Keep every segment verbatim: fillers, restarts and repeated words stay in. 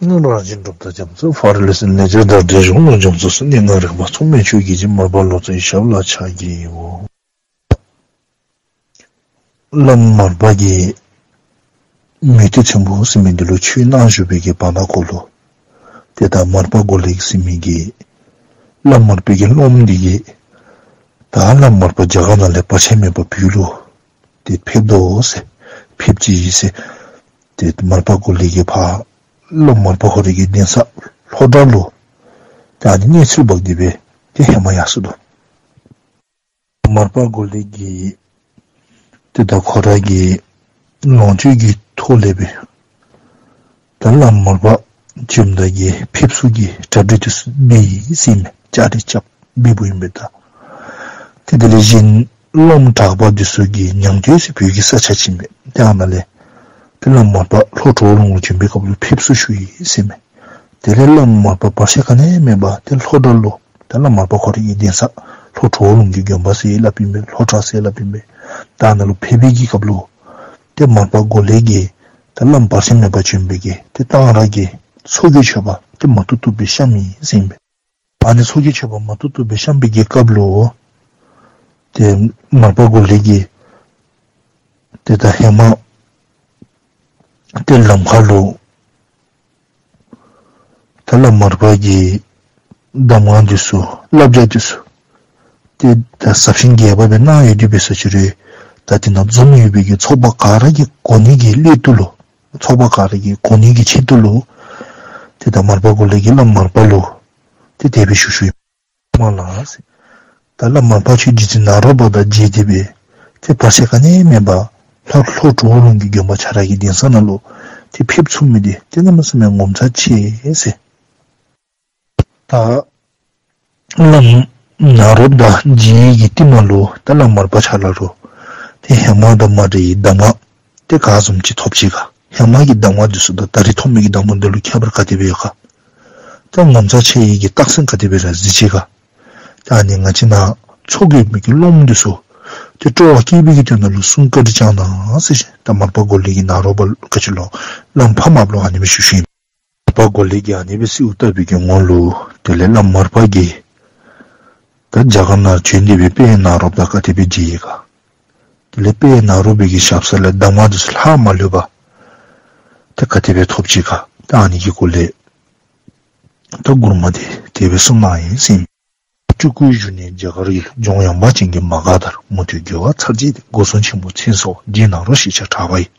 ང་རང་རྗེ་འགྲུབ་མཐའ་རྒྱ་མཚོ་ཕ་རི་ལེ་སི་ལེ་ཇར་དང་འབྲས་ལྗོངས་ལུ་ལྗོངས་སུ་སུ་ནི་ང་རིག་པ་ཚོགས་མེད་ཆོས་ཀྱི་རྗེ་མར་པ་ལོ་ཙཱའི་ཞབས་ལ་ཕྱག་བགྱིའོ། བླམ་མར་པ་གིས་མུ་སྟེགས་ཚོན་པོ་ཟེར་མི་འདི་ལུ་ཆོས་གནང་བཞུགས་པའི་གི་བར་ན་ཁོ་ལུ་ཏེ་ད་མར་པ་མགོ་ལེགས་ཟེར་མི་གི་བླམ་མར་པའི་གི་སློབ་མ་འདི་གིས་ད་བླམ་མར་པ་རྒྱ་གར་ནང་ལས་བར་ཆད་མེད་པར་བོད་ལུ་ཏེ་ཕེབས་དོ་ཟེར་ཕེབས་ཅི་ཟེར་ཏེ་མར་པ་མགོ་ལེགས་ཀྱིས་ཕར་བླམ་མར་པ་ཁོ་རའི་གི་གདན་ས་ལྷོ་བྲག་ལུ་ད་ཨ་ནི་གནས་ཚུལ་འབག་སྟེ་སྦེ་ཏེ་ཧེ་མ་ཡར་སོ་ནུག། མར་པ་མགོ་ལེགས་ཀྱིས་ཏེ་ད་ཁོ་ར་གི་ལོངས་སྤྱོད་ཀྱི་ཐོག་ལས་སྦེ་ད་བླམ་མར་པ་བྱོནམ་ད་གི་ཕེབས་བསུ་གི་གྲ་སྒྲིག་འདི་ཚུ་འབད་ཡི་ཟེར་མས། བཅའ་སྒྲིག་རྐྱབ་འབད་འབདཝ་ཨིན་པས་ད། ཏེ་དེ་ལས་གཞན་སློབ་མ་གྲགས་པ་འདི་ཚུ་གིས་ཉང་སྟོད་ཟེར་བོད་ཀྱི་ས་ཆ་ཅིག་ཨིན་པས། ཏེ་ཨ་ནཱ་ལས་ཏེ་བླམ་མར་པ་ལྷོ་གྲོ་བོ་ལུང་ལུ་བྱོན་པའི་སྐབས་ལུ་ཕེབས་བསུ་ཞུ་ཡི་ཟེར་མས། དེ་ལས་བླམ་མར་པ་བར་ཆད་ག་ནི་མེད་པར་ཏེ་ལྷོ་བྲག་ལུ་ད་བླམ་མར་པ་ཁོ་རའི་གི་གདན་ས་ལྷོ་གྲོ་བོ་ལུང་གི་དགོན་པ་ཟེར་སླབ་ཨིན་པས། ལྷོ་བྲག་ཟེར་སླབ་ཨིན་པས། ད་ཨ་ནཱ་ལུ་ཕེབས་པའི་གི་སྐབས་ལུ་ཏེ་མར་པ་མགོ་ལེགས་ཀྱིས་ད་བླམ་བར་ཆད་མེད་པར་བྱོན་པའི་གི་ཏེ་གཏང་རག་གི་ཚོགས་ཀྱི་མཆོད་པ་ཏེ་མ་ཐུབ་ཐུབ་སྦེ་བཤམས་ཡི་ཟེར་ཨིན་པས། ཨ་ནི་ཚོགས་ཀྱི་མཆོད་པ་མ་ཐུབ་ཐུབ་སྦེ་བཤམས་པའི་གི་སྐབས་ལུ་ཏེ་མར་པ་མགོ་ལེགས་ཀྱིས་ཏེ་ད་ཧེ་མ་ཏེ་ལམ་ཁ་ལུ་ད་བླམ་མར་པ་གི་གདམས་ངག་འདི་ཚུ་བསླབ་བྱ་འདི་ཚུ་ཏེ་ད་ཟབ་ཞིང་རྒྱས་པ་སྦེ་གནང་ཡོད་དེ་འབད་ས་ཅི་རུང་ད་དེ་ནང་འཛོམས་ཡོད་པའི་གི་ཚོགས་པ་ག་ར་གིས་གོ་ནི་གི་སླད་དུ་ལུ་ཚོགས་པ་ག་ར་གིས་གོ་ནི་གི་ཆེད་དུ་ལུ་ཏེ་ད་མར་པ་མགོ་ལེགས་ཀྱིས་བླམ་མར་པ་ལུ་ཏེ་དེ་སྦེ་ཞུ་ཞུཝ་ཨིན། མ་ལགས་ཟེར། ད་བླམ་མར་པ་ཁྱོད་རྗེ་བཙུན་ནཱ་རོ་པ་དང་མཇལ་ཏེ་སྦེ་ཏེ་བར་ཆད་ག་ནི་མེད་པར་ལྷོ་ལྷོ་གྲོ་བོ་ལུང་གི་དགོན་པ་ཁྱོད་ར་གི་གདན་ས་ནང་ལུ་ཏེ་ཕེབས་ཚུགས་མི་འདི་ཏེ་གནམ་མེད་ས་མེད་ངོ་མཚར་ཆེ་ཟེར། ད་བླམ་ནཱ་རོ་པ་དང་མཇལ་བའི་གི་རྟིང་མ་ལུ་ད་བླམ་མར་པ་ཁྱོད་ར་ལུ་ཏེ་ཧེ་མ་དང་མ་འདྲ་བའི་གདམས་ངག་ཏེ་ག་བཟུམ་ཅིག་ཐོབ་ཅི་ག། ཧེ་མ་གི་གདམས་ངག་འདི་ཚུ་དང་ད་རེས་ཐོབ་མི་གི་གདམས་ངག་འདི་ལུ་ཁྱད་པར་ག་དེ་སྦེ་ཡོད་ག། ད་ངོ་མཚར་ཆེ་བའི་གི་རྟགས་མཚན་ག་དེ་སྦེ་ར་གཟིགས་ཅི་ག། ད་ཨ་ནི་ང་བཅས་ནཱ་ཚོགས་ཀྱི་མི་གི་སློབ་མ་འདི་ཚུ་ཏེ་སྤྲོ་བ་བསྐྱེད་པའི་གི་དོན་ལུ་གསུང་བཀའ་དྲིན་བསྐྱང་གནང་ཟེར་ཞིནམ་ད་མར་པ་མགོ་ལེགས་ཀྱིས་ནཱ་རོ་པ་ག་ཅི་ལོ་བླམ་ཕ་མ་ལུ་ཨ་ནི་སྦེ་ཞུ་ཞུཝ་ཨིན། མར་པ་མགོ་ལེགས་ཀྱིས་ཨ་ནི་སྦེ་གསོལཝ་བཏབ་པའི་གི་ངོ་ལུ་དེ་ལས་བླམ་མར་པ་གིས་ད་རྒྱ་གར་ནང་བྱོན་ཏེ་སྦེ་དཔལ་ནཱ་རོ་པ་དང་ག་དེ་སྦེ་མཇལ་ཡི་ག། དེ་ལས་དཔལ་ནཱ་རོ་པའི་གི་ཞབས་ས་ལས་གདམས་ངག་འདི་ཚུ་ལྷག་མ་ལུས་པ་ད་ག་དེ་སྦེ་ཐོབ་ཅི་ག། ད་ཨ་ནི་གི་སྐོར་ལས་ད་མགུར་མ་འདི་དེ་སྦེ་གསུངས་གནང་ཡི་ཟེར་ཨིན། སྤྲུལ་སྐུའི་བཞུགས་གནས་རྒྱ་གར་ཡུལ། ལྗོངས་ཡངས་པ་ཅན་གྱི་མ་ག་དྷར། མུ་སྟེགས་རྒོལ་བ་ཚར་བཅད་དེ། སྒོ་སྲུང་ཆེན་པོ་མཚན་གསོལ་བ། རྗེ་ནཱ་རོ་ཞེས་བྱ་གྲགས་པ་ཡི།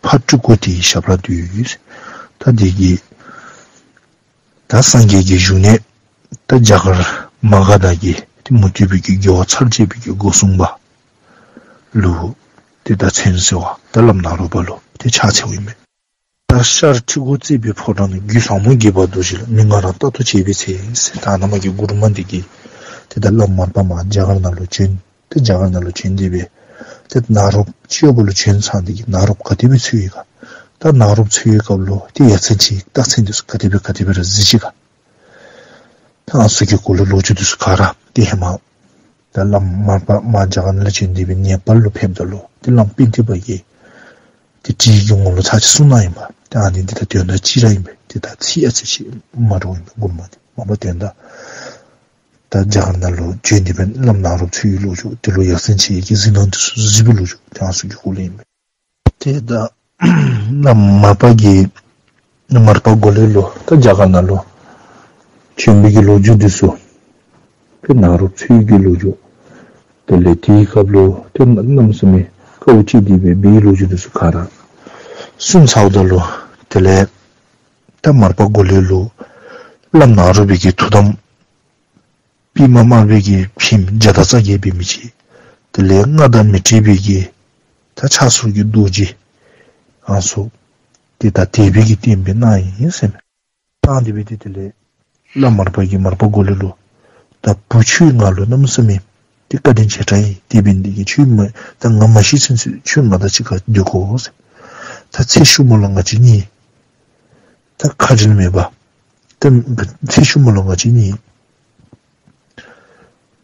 ཕ་སྤྲུལ་སྐུ་དེའི་ཞབས་ལ་འདུད། ད་འདི་གིས་ད་སངས་རྒྱས་ཀྱི་བཞུགས་གནས་ད་རྒྱ་གར་མ་ག་དྷ་གི་ཏེ་མུ་སྟེགས་པའི་གི་རྒོལ་བ་ཚར་བཅད་པའི་གི་སྒོ་སྲུང་པ་ལུ་ཏེ་ད་མཚན་གསོལ་བ་ད་བླམ་ནཱ་རོ་པ་ལུ་ཏེ་ཕྱག་འཚལཝ་ཨིན་མས། ད་ཤར་ཁྲི་གུ་བརྩེགས་པའི་ཕོ་བྲང་ན། རྒྱུད་ཟབ་མོ་རྒྱས་པར་རྡོ་རྗེ་ལ། མི་མངའ་རང་རྟག་ཏུ་བྱེད་པའི་ཚེ་ཟེར། ད་ཨ་ནཱ་མ་གི་མགུར་མ་འདི་གིས་ཏེ་ད་བླམ་མར་པ་མར་རྒྱ་གར་ནང་ལུ་བྱོན། ཏེ་རྒྱ་གར་ནང་ལུ་བྱོན་ཏེ་སྦེ་ཏེ་ནཱ་རོཔ་སྤྱི་བོ་ལུ་བྱོན་ཚར་ཏེ་གིས་ནཱ་རོཔ་ག་དེ་སྦེ་འཚོལ་ཡི་ག། ད་ནཱ་རོཔ་འཚོལ་བའི་སྐབས་ལུ་ཏེ་ཡ་མཚན་ཆེ་རྟགས་མཚན་འདི་ཚུ་ག་དེ་སྦེ་ག་དེ་སྦེ་ར་གཟིགས་ཅི་ག། ད་ཨ་ནི་ཚུ་གི་སྐོར་ལས་ལོ་རྒྱུས་འདི་ཚུ་ག་ར་ཏེ་ཧེ་མ་ད་བླམ་མར་པ་མར་རྒྱ་གར་ནང་ལས་བྱོན་ཏེ་སྦེ་ནེ་པཱལ་ལུ་ཕེབས་ད་ལུ་ཏེ་བླམ་པཎྜི་པ་གིས་ཏེ་བྲིས་ཀྱི་ངོ་ལུ་ཚར་གཅིག་གསུངས་གནང་ཡི་པ། ཏེ་ཨ་ནི་འདི་ད་དོན་དག་གཅིག་ར་ཨིན་པས། ཏེ་ད་ཚིག་ཡ་མཚན་ཆེ་མ་འདྲཝ་ཨིན་པས་མགུར་མ་འདི། མ་པ་དོན་དག་ད་རྒྱ་གར་ནང་ལུ་བྱོན་ཏེ་སྦེ་བླམ་ནཱ་རོཔ་འཚོལ་བའི་ལོ་རྒྱུས་དེ་ལུ་ཡ་མཚན་ཆེ་གི་གཟིགས་སྣང་འདི་ཚུ་གཟིགས་པའི་ལོ་རྒྱུས་ཏེ་ཨ་ནི་ཚུ་གི་སྐོར་ལས་ཨིན་པས། ཏེ་ད་བླམ་མར་པ་གིས་མར་པ་མགོ་ལེགས་ལུ་ད་རྒྱ་གར་ནང་ལུ་བྱོན་པའི་གི་ལོ་རྒྱུས་འདི་ཚུ་ཏེ་ནཱ་རོཔ་འཚོལ་བའི་གི་ལོ་རྒྱུས། དེ་ལས་དེའི་སྐབས་ལུ་ཏེ་གནམ་མེད་ས་མེད་དཀའཝ་སྤྱད་དེ་སྦེ་འབད་བའི་ལོ་རྒྱུས་འདི་ཚུ་ག་ར་གསུངས་ཚརཝ་ད་ལུ་དེ་ལས་ད་མར་པ་མགོ་ལེགས་ལུ་བླམ་ནཱ་རོ་པའི་གི་ཐུགས་དམ་པདྨ་དམར་པོའི་གི་ཕྱེངམ་བརྒྱ་དང་རྩ་བརྒྱད་འབད་མི་ཅིག། དེ་ལས་སྔགས་དང་མི་འབྲལ་བའི་གི་ད་ཕྱག་སོར་གྱི་རྡོ་རྗེ་ཨ་ནི་ཚུ་ཏེ་ད་དད་པའི་གི་རྟེན་སྦེ་གནང་ཡི་ཟེར་མས། གནང་སྟེ་སྦེ་ཏེ་དེ་ལས་བླམ་མར་པ་གིས་མར་པ་མགོ་ལེགས་ལུ་ད་བུ་ཁྱོད་ང་ལུ་གནམ་མེད་ས་མེད་ཏེ་བཀའ་དྲིན་ཆེ་དྲགས་ཨིན། དེ་འབད་ནི་དེ་གིས་ཁྱོད་མ་ད་ང་མ་ཤི་ཚུན་ཚོད་ཁྱོད་ང་དང་གཅིག་ཁར་སྡོད་དགོ་ཟེར། ད་ཚེ་ཤུལ་མ་ལུ་ང་བཅས་གཉིས་ད་ཁ་བྲལ་མེད་པར་ད་ཚེ་ཤུལ་མ་ལུ་ང་བཅས་གཉིས་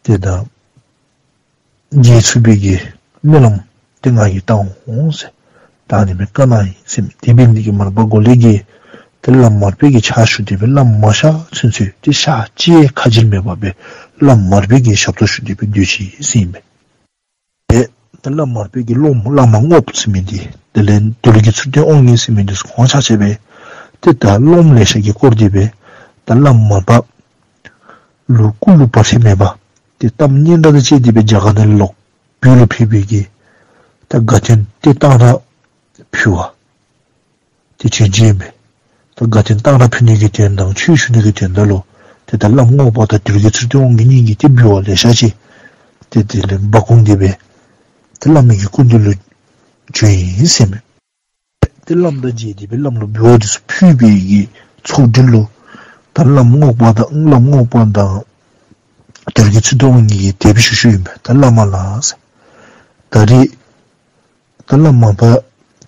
ཏེ་ད་མཇལ་ཚུགས་པའི་གི་སྨོན་ལམ་ཏེ་ང་གིས་བཏབ་འོང་ཟེར། ད་ཨ་ནི་སྦེ་བཀའ་གནང་ཡི་ཟེར་མས། དེ་འབད་ནི་དེ་གིས་མར་པ་མགོ་ལེགས་ཀྱིས་ད་ ཏེ་བླམ་མར་པའི་གི་ཕྱག་ཞུ་སྟེ་སྦེ་བླམ་མ་གཤགས་ཚུན་ཚོད་ཏེ་ཕྱག་ཕྱི་ཁ་འགྱེལ་མེད་པར་སྦེ་བླམ་མར་པའི་གི་ཞབས་ཏོག་ཞུ་སྟེ་སྦེ་སྡོད་ཅི་ཟེར་ཨིན་པས། ཏེ་ད་བླམ་མར་པའི་གི་སློབ་མ་བླ་མ་རྔོགཔ་ཟེར་མི་འདི་དེ་ལས་དོལ་གྱི་མཚུར་སྟོན་དབང་ངེ་ཟེར་མི་འདི་ཚུ་ཁོང་ཆ་ཁྱབ་སྦེ་ཏེ་ད་སློབ་མ་ལེ་ཤ་གིས་བསྐོར་ཏེ་སྦེ་ད་བླམ་མར་པ་ལུ་སྐུ་ལུ་བར་ཆད་མེད་པར་ཏེ་གཏམ་སྙན་གྲགས་དང་བཅས་ཏེ་སྦེ་རྒྱ་གར་ནང་ལས་ལོག་བོད་ལུ་ཕེབས་པའི་གི་ད་དགའ་སྟོན་ཏེ་གཏང་རག་ཕུལ་བར་ཏེ་བྱོན་ཅི་ཨིན་པས། ད་དགའ་སྟོན་གཏང་རག་ཕུལ་ནི་གི་དོན་དང་ཆོས་ཞུ་ནི་གི་དོན་དག་ལུ་ཏེ་ད་བླམ་རྔོག་པ་དང་དོལ་གྱི་མཚུར་སྟོན་དབང་ངེ་གཉིས་ཀྱིས་ཏེ་འབུལ་བ་ལེ་ཤ་ཅིག་ཏེ་དེ་ལས་འབག་འོང་སྟེ་སྦེ་ཏེ་བླ་མའི་གི་སྐུ་མདུན་ལུ་བྱོན་ཡི་ཟེར་མས། ཏེ་བླམ་དང་མཇལ་ཏེ་སྦེ་བླམ་ལུ་འབུལ་བ་འདི་ཚུ་ཕུལ་བའི་གི་ཚོགས་འདུ་ལུ་ད་བླམ་རྔོག་པ་དང་བླམ་རྔོག་པ་དང་དོལ་གྱི་མཚུར་སྟོན་དབང་ངེ་གིས་དེ་སྦེ་ཞུ་ཞུཝ་ཨིན་པས། ད་བླ་མ་ལགས་ཟེར། ད་རེས་ད་བླམ་མར་པ་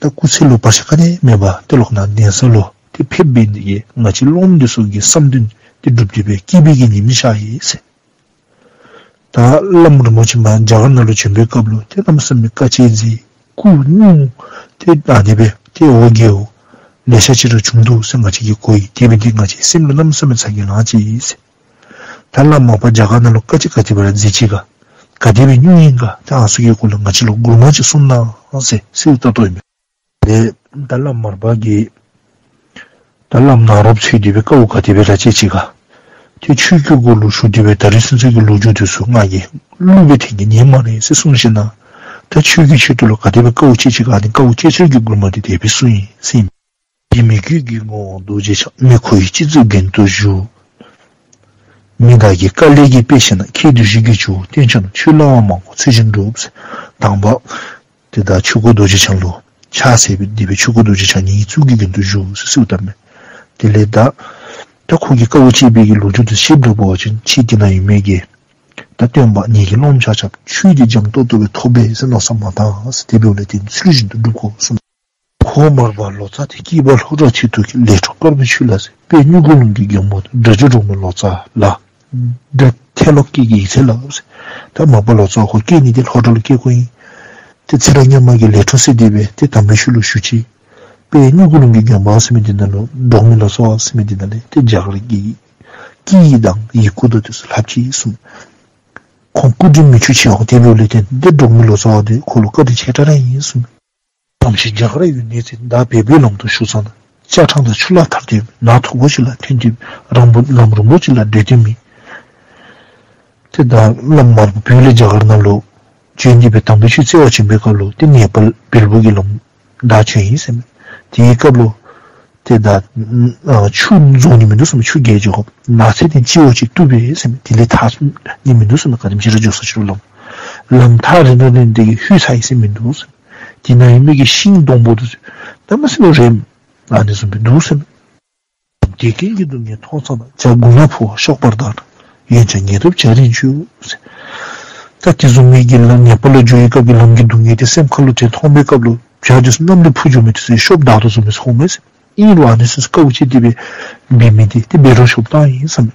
ད་སྐུ་ཚེ་ལུ་བར་ཆད་ག་ནི་མེད་པར་ཏེ་ལོག་ནཱ་གདན་ས་ལུ་ཏེ་ཕེབས་པའི་འདི་གིས་ང་བཅས་སློབ་མ་འདི་ཚུ་གི་བསམ་དོན་ཏེ་འགྲུབ་སྟེ་སྦེ་སྐྱིད་པའི་གི་ཉིམ་ཤར་ཡི་ཟེར། ད་བླམ་རིན་པོ་ཆེ་མར་རྒྱ་གར་ནང་ལུ་བྱོན་པའི་སྐབས་ལུ་ཏེ་གནམ་མེད་ས་མེད་དཀའ་སྤྱད་མཛད། སྐུ་སྙུང་ཏེ་ཨ་ནི་སྦེ་ཏེ་འོ་བརྒྱལཝ་ལེ་ཤ་ཅིག་ར་བྱུང་འདུག་ཟེར་ང་བཅས་ཀྱིས་གོ་ཡི། དེ་འབད་ནི་འདི་ང་བཅས་སེམས་ལུ་གནམ་མེད་ས་མེད་ཚ་གྱང་ལངས་ཅི་ཟེར། ད་བླམ་མར་པ་རྒྱ་གར་ནང་ལུ་དཀའ་སྤྱད་ག་དེ་སྦེ་ར་མཛད་ཅི་ག་ག་དེ་སྦེ་སྙུང་ཡི་ག་ཏེ་ཨ་ནི་ཚུ་གི་སྐོར་ལུ་ང་བཅས་ལུ་མགུར་མ་ཅིག་གསུང་གནང་ཟེར་གསོལཝ་བཏབ་དོ་ཨིན་པས། ཏེ་ད་བླམ་མར་པ་གིས་ད་བླམ་ནཱ་རོཔ་འཚོལ་ཏེ་སྦེ་དཀའཝ་ག་དེ་སྦེ་ར་སྤྱད་ཅི་ག་ཏེ་ཆོས་ཀྱི་སྒོ་ལུ་ཞུགས་ཏེ་སྦེ་ད་རིས་ཚུན་ཚོད་ཀྱི་ལོ་རྒྱུས་འདི་ཚུ་ང་གིས་གླུ་སྦེ་འཐེན་གྱི་ཉན་སྨ་རེ་ཟེར་གསུངས་ཞིནམ་ལས་ད་ཆོས་ཀྱི་ཆེད་དུ་ལུ་ག་དེ་སྦེ་དཀའཝ་སྤྱད་ཅི་ག་ཨ་ནི་དཀའཝ་སྤྱད་ཚུལ་གྱི་མགུར་མ་འདི་དེ་སྦེ་གསུངས་ཡི་ཟེར་ཨིན་མས། ཡིད་མི་བསྐྱོད་ཀྱི་ངོ་བོ་རྡོ་རྗེ་འཆང་། མི་ཁོ་བོའི་སྤྱི་གཙུག་མགོན་དུ་བཞུགས། མི་བདག་གི་དཀའ་ལས་ཀྱིས་དཔེ་ཆེ་ན། ཁྱེད་འདི་ཞིག་གིས་ཆུ་བོ་སྟོན་ཆ་ན། ཆུ་ལ་བ་མང་པོ་ཚུལ་བཞིན་འགྲུབ། དང་པ་ཏེ་ད་ཆོས་སྐུ་རྡོ་རྗེ་འཆང་ལུ་ཕྱག་འཚལ་སྦེ་དེ་སྦེ་ཆོས་སྐུ་རྡོ་རྗེ་འཆང་ཉིད་ཀྱི་གཙུག་གི་མགོན་དུ་བཞུགས་ཟེར་གསོལཝ་བཏབ་མས། དེ་ལས་ད་ད་ཁོ་གིས་དཀའཝ་སྤྱད་པའི་གི་ལོ་རྒྱུས་འདི་ཞིབ་འདྲ་འབད་བ་ཅིན་ཁྱེད་དེ་ནང་ཡོད་མི་གི་ད་སྟོན་པ་ཉིད་ཀྱི་སློབ་མ་ཆ་ཁྱབ་ཆོས་འདི་འཇམ་ཏོག་ཏོ་སྦེ་ཐོབ་པས་ཟེར་མནོ་བསམ་མ་བཏང་ཟེར། དེ་འབདཝ་ལས་ཏེ་ཚུལ་བཞིན་དུ་འགྲུབ་དགོ་གསུངས། ཁོ་བོ་མར་པ་ལོ་ཙཱ་དེ། སྐྱེས་པ་ལྷོ་བྲག་ཆོས་ཐོག་གི། ལས་འཕྲོ་དཀར་པོའི་ཆུ་ལ་ཟེར། དཔལ་སྨྱུ་གུ་ལུང་གི་མགོན་པོ་དང་། སྒྲ་སྒྱུར་འབྲོག་མི་ལོ་ཙཱ་ལ། སྒྲ་ཐལ་ལོ་སྐད་ཀྱི་ཡིག་ཚད་ལ་ཟེར། ད་མར་པ་ལོ་ཙཱ་ཁོ་སྐྱེ་ནི་འདི་ལྷོ་བྲག་ལུ་སྐྱེས་ཁོ་ཨིན། ཏེ་ཚེ་རབས་སྔོན་མ་གི་ལས་འཕྲོ་ཟེར་དེ་སྦེ་ཏེ་དམ་པའི་ཆོས་ལུ་ཞུགས་ཅི། དཔལ་སྨྱུ་གུ་ལུང་གི་མགོན་པོ་ཟེར་མི་འདི་ནང་ལུ་འབྲོག་མི་ལོ་ཙཱ་བ་ཟེར་མི་འདི་ནང་ལས་ཏེ་རྒྱ་གར་གྱི་སྐད་ཡིག་དང་ཡི་གུ་དང་འདི་ཚུ་ལྷབ་ཅི་གསུངས། ཁོང་སྐུ་དྲིན་མི་ཆུད་ཆེ་བ། དེ་འབདཝ་ལས་ཏེ་འདི་འབྲོག་མི་ལོ་ཙཱ་བ་འདི་ཁོ་ལུ་བཀའ་དྲིན་ཆེ་དྲགས་ར་ཨིན་གསུངས། དམ་ཆོས་རྒྱ་གར་ཡུལ་ནས་ཚེ། བདག་བོད་པའི་ལམ་དུ་ཞུགས་ཙ་ན། ཆ་འཕྲང་དང་ཆུ་ལ་ཐར་དུས་མེད། ནགས་མཐོ་པོ་ཞིག་ལ་ཐོན་དུས་མེད། རང་བུ་ལམ་རིང་པོ་ཅིག་ལ་བགྲོད་དུས་མེད། ཏེ་ད་བླམ་མར་པ་བོད་ལས་རྒྱ་གར་ནང་ལུ་བྱོན་ཏེ་སྦེ་དམ་པའི་ཆོས་སྩལ་བར་བྱོན་པའི་སྐབས་ལུ་ཏེ་ནེ་པཱལ་བལ་པོ་གི་ལམ་བདའ་བྱོན་ཡི་ཟེར་མས། དེའི་སྐབས་ལུ་ཏེ་ད་ཨ་ཆུ་རྫོགས་ནི་མིན་འདུག་ཟེར་མས། ཆུ་རྒྱས་འགྱོཝ་ནགས་ཚལ་དང་སྤྱི་བོ་ཅིག་བཏུབ་པས་ཟེར་མས། དེ་ལས་ཐར་ནི་མིན་འདུག་ཟེར་མས། ག་དེམ་ཅིག་ར་འགྱོ་ས་ཅིག་རུང་ལམ་ལམ་ཐག་རིང་དྲགས་ནི་འདི་གིས་ལྷོད་ཚར་ཡི་ཟེར་མིན་འདུག་ཟེར་མས། དེ་ནང་ཡོད་མི་གི་ཤིང་སྡོང་པོ་འདི་ཚུ་གནམ་མེད་ས་མེད་རེམ་ཨ་ནི་བཟུམ་སྦེ་འདུག་ཟེར་མས། དེ་ཀུན་གྱི་སྡུག་བསྔལ་མཐོང་ཙ་ན། བྱ་རྒུད་ལ་འཕུར་བ་གཤོག་པར་གདའ། ཡོན་ཆབ་ངལ་དུབ་བྱ་རིན་ཆུ་ཟེར། ད་དེ་བཟུམ་མའི་གི་ལམ་ནེ་པཱལ་ལུ་འགྱོ་བའི་སྐབས་ཀྱི་ལམ་གྱི་སྡུག་བསྔལ་དེ་སེམས་ཁ་ལུ་དེ་མཐོང་བའི་སྐབས་ལུ་བྱ་འདི་ཚུ་གནམ་ལས་འཕུར་འགྱོ་མི་དེ་ཚུ་གཤོགཔ་གདའ་དོ་བཟུམ་སྦེ་མཐོངམ་མས་ཟེར། ཨིན་རུང་ཨ་ནི་ཚུ་དཀའཝ་སྤྱད་དེ་སྦེ་འབད་མི་དེ་ཏེ་འབད་རུང་གཤོགཔ་གཏང་ཡི་ཟེར་མས།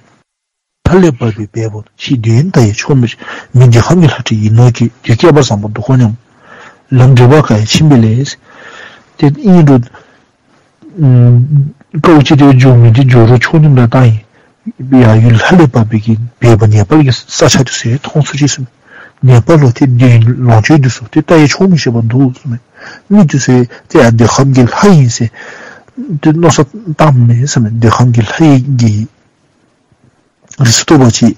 ལྷ་ལས་བབས་པའི་བལ་པོ་ཆེ། འདོད་ཡོན་དག་ཡང་ཆོག་མི་ཤེས། མི་འདོད་ཁམས་ཀྱི་ལྷ་འདྲེ་ཡིན་ནོ་གིས། དུས་བསྐལ་པ་བཟང་པོ་འདུག་གོ་སྙམ། ལམ་བགྲོད་པ་དཀའ་ཡང་ཕྱིན་པ་ལས། ཏེ་ཨིན་རུང་ཨམ་དཀའཝ་སྤྱད་དེ་འགྱོ་མི་འདི་འགྱོ་རུང་ཆོག་སྙམ་ར་བཏང་ཡི། ཡར་ཡུལ་ལྷ་ལས་བབས་པའི་གི་བལ་པོ་ནེ་པཱལ་གྱི་ས་ཆ་འདི་ཚུ་ཡང་མཐོང་ཚུགས་ཅི་ཟེར་མས། ནེ་པཱལ་ལུ་ཏེ་འདོད་ཡོན་ལོངས་སྤྱོད་འདི་ཚུ་ཏེ་བལྟ་ཡང་ཆོག་མི་ཤེས་པར་འདུག་ཟེར་མས། མི་འདི་ཚུ་ཏེ་ཡར་འདོད་ཁམས་ཀྱི་ལྷ་ཨིན་ཟེར་ཏེ་མནོ་བསམ་བཏངམ་མས་ཟེར་མས། འདོད་ཁམས་ཀྱི་ལྷ་ཡི་གི་རིགས་སུ་གཏོགས་པ་ཅིག་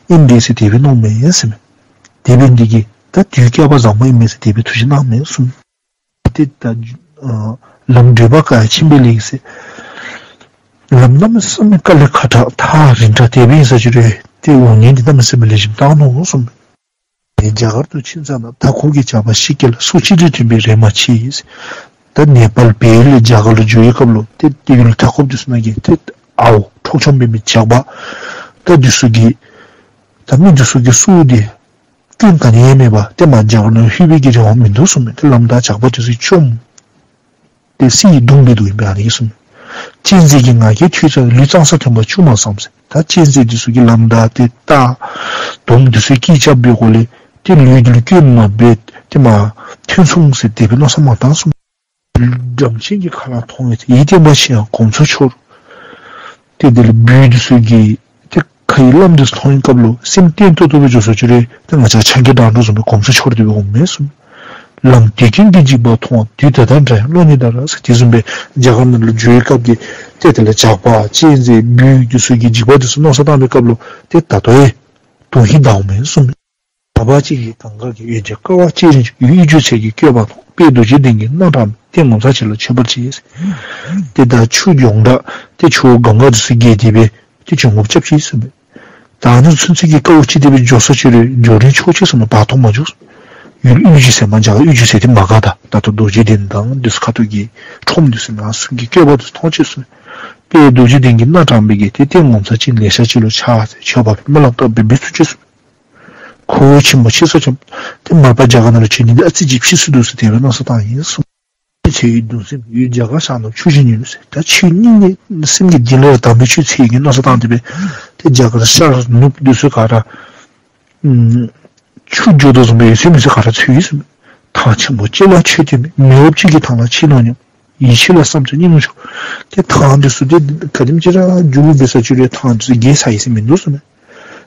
ཨིན་པས་ཟེར་དེ་སྦེ་མནོཝ་མས་ཟེར་མས། དེ་འབད་ནི་འདི་གིས་ད་དུས་བསྐལ་པ་བཟང་པོ་ཨིན་མས་ཟེར་དེ་སྦེ་ཐུགས་བཞེད་གནངམ་མས་གསུངས། ཏེ་ད་ཨ་ལམ་བགྲོད་པ་དཀའ་ཡང་ཕྱིན་པ་ལས་ཟེར། ལམ་གནམ་མེད་ས་མེད་དཀའ་ལས་ཁག་དྲགས་ཐག་རིང་དྲགས་དེ་སྦེ་ཨིན་ས་ཅིག་རུང་ཏེ་འོང་ཉེན་འདི་གནམ་མེད་ས་མེད་ལེགས་ཤོམ་བཏང་ནུག་གསུངས་མས། རྒྱ་གར་དུ་ཕྱིན་ཙ་ན། མཐའ་འཁོབ་ཀྱི་ཇག་པ་ཤི་སྐྱེ་ལ། སུ་གཅིག་དྲིན་དྲན་པའི་རེ་མ་མཆིས། ད་ནེ་པཱལ་བལ་ལས་རྒྱ་གར་ལུ་འགྱོ་བའི་སྐབས་ལུ་ཏེ་ཏེ་ཡུལ་མཐའ་འཁོབ་འདི་ཚུ་ནང་གི་ཏེ་ཨརཝ་འཕྲོག་བཅོམ་འབད་མི་ཇག་པ་ད་འདི་ཚུ་གིས་ད་མི་འདི་ཚུ་གི་སྲོག་འདི་སྐྱོན་ག་ནི་ཡང་མེད་པར་ཏེ་མར་རྒྱ་གར་ནང་ལྷོད་པའི་གི་རེ་བ་མིན་འདུག་གསུངས་མས། ཏེ་ལམ་བདའ་ཇག་པ་འདི་ཚུ་བཅོམ། ཏེ་སྲིད་ཡིག་བརྡུངས་པའི་དུས་ཨིན་པས་ཨ་ནི་གི་གསུངས། གཅན་གཟན་གྱི་ངར་སྐད་ཐོས་ཙ་ན། ལུས་གཙང་སར་ཐོན་པ་བཅུ་མ་བསམ་ཟེར། ད་གཅན་གཟན་འདི་ཚུ་གིས་ལམ་བདའ་སྟེ་ད་དོམ་འདི་ཚུ་སྐད་རྐྱབ་པའི་སྒོ་ལས་ཏེ་ལུས་འདི་ལུ་སྐྱོན་མ་འབད་ཏེ་མར་ཐོན་སོང་ཟེར་དེ་སྦེ་མནོ་བསམ་མ་བཏང་གསུངས། སྒྲམ་ཆེན་གྱི་ཁ་ལ་མཐོང་བས། ཡིད་བརྟན་པ་ཆེ་ཡང་གོམ་ཚོད་འཆོར། ཏེ་དེ་ལས་སྦུལ་འདི་ཚུ་གིས་ཏེ་ཁ་གི་བླམ་འདི་ཚུ་མཐོང་བའི་སྐབས་ལུ་སེམས་བརྟན་ཏོག་ཏོ་སྦེ་འགྱོ་ས་ཅིག་རུང་ཏེ་ང་བཅས་ཆང་གིས་དྲངས་དོ་བཟུམ་སྦེ་གོམས་སྲོལ་འཆོར་ཏེ་སྦེ་འོངམ་མས་གསུངས། ལམ་དུས་ཀུན་གྱི་འཇིགས་པ་མཐོང་། དུས་ད་ལྟ་འདྲ་ཡང་བློ་ནི་འདའ་ར་ཟེར། དེ་བཟུམ་སྦེ་རྒྱ་གར་ནང་ལུ་འགྱོ་བའི་སྐབས་ཀྱི་ཏེ་དེ་ལས་ཇག་པ་གཅན་གཟན་སྦུལ་འདི་ཚུ་གི་འཇིགས་པ་འདི་ཚུ་མནོ་བསམ་བཏང་བའི་སྐབས་ལུ་ཏེ་ད་ལྟོ་ཡང་དོན་ཧིང་འདའ་འོང་མས་གསུངས། མ་པ་གཅིག་གིས་གངྒཱ་གི་གཡས་བརྒྱ་ཀ་བ་གཅིག་རིང་ཅིག་གཡུ་བྱུ་ཚན་གྱིས་བསྐོས་པ་མཐོང་། དཔལ་རྡོ་རྗེ་གདན་གྱི་སྣ་དྲངས་པས། ཏེ་ངོ་མཚར་ཆེ་ལ་མཆོད་པར་བྱས། ཏེ་ད་ཆུ་མགྱོགས་དྲགས་ཏེ་ཆུ་བོ་གངྒཱ་འདི་ཚུ་རྒལ་ཏེ་སྦེ་ཏེ་བྱོན་དགོཔ་རྐྱབ་ཅི་གསུངས་པས། ད་ཨ་ནི་ཚུན་ཚོད་ཀྱི་དཀའཝ་སྤྱད་དེ་སྦེ་འགྱོ་ས་ཅིག་རུང་འགྱོ་རན་ཆོག་ཅི་གསུངས་པས། བར་སྟོང་མ་འགྱོ་གསུངས། ཡུལ་གཡུ་བྱུ་ཚན་མ་རྒྱ་གར་གཡུ་བྱུ་ཚན་འདི་མ་དགའ། ད་ད་ལྟོ་རྡོ་རྗེ་གདན་དང་འདི་ཚུ་ཁ་ཐུག་གི་ཁྲོམ་འདི་ཚུ་ནང་ཚུན་གྱི་བསྐོས་པ་འདི་ཚུ་མཐོང་ཅི་གསུངས་པས། དཔལ་རྡོ་རྗེ་གདན་གྱི་སྣ་དྲངས་པའི་གི་ཏེ་ཏེ་ངོ་མཚར་ཅན་ལེ་ཤ་ཅིག་ལུ་ཕྱག་འཚལ་མཆོད་པ་ཕུལ། སྨོན་ལམ་བཏབ་སྦེ་འབད་ཚུགས་ཅི་གསུངས། ཁོ་བོ་ཆེན་པོ་ཕྱིར་སོང་ཙམ་ཏེ་མར་པ་རྒྱ་གར་ནང་ལུ་བྱོན་ནི་འདི་ཨ་ཙི་ཅིག་ཕྱིས་སུ་འདུག་ཟེར་དེ་སྦེ་མནོ་བསམ་བཏང་ཡི་གསུངས། ཆོས་ཡི་གདུང་སེམས་ཡུལ་རྒྱ་གར་ཤར་ནུབ་ཆུ་བཞི་ནུས་ཟེར། ད་ཆོས་སྙིང་ནས་སེམས་ཀྱི་གཏིང་ལས་ར་དམ་པའི་ཆོས་འཚོལ་ནི་གི་མནོ་བསམ་བཏང་སྟེ་སྦེ་ཏེ་རྒྱ་གར་ཤར་ནུབ་འདི་ཚུ་ག་ར་ཨམ་ཆུ་འགྱོ་དོ་བཟུམ་སྦེ་ཡོད་ཚད་མེད་ཚད་ག་ར་འཚོལ་ཡི་གསུངས། ཐང་ཆེན་པོ་གཅིག་ལ་ཆོས་སྟོན་མི་མི་འོབ་ཅིག་གི་ཐང་ལ་ཕྱིན་ནུག་སྙམ། ཡིད་ཆེས་ལ་བསམ་ཚུལ་སྙིང་ལུ་ཤོར། ཏེ་ཐང་འདི་ཚུ་ཏེ་ག་དེམ་ཅིག་ར་རྒྱུ་འབད་ས་ཅིག་རུང་ཐང་འདི་ཚུ་རྒས་ཚར་ཡི་ཟེར་མིན་འདུག་གསུངས།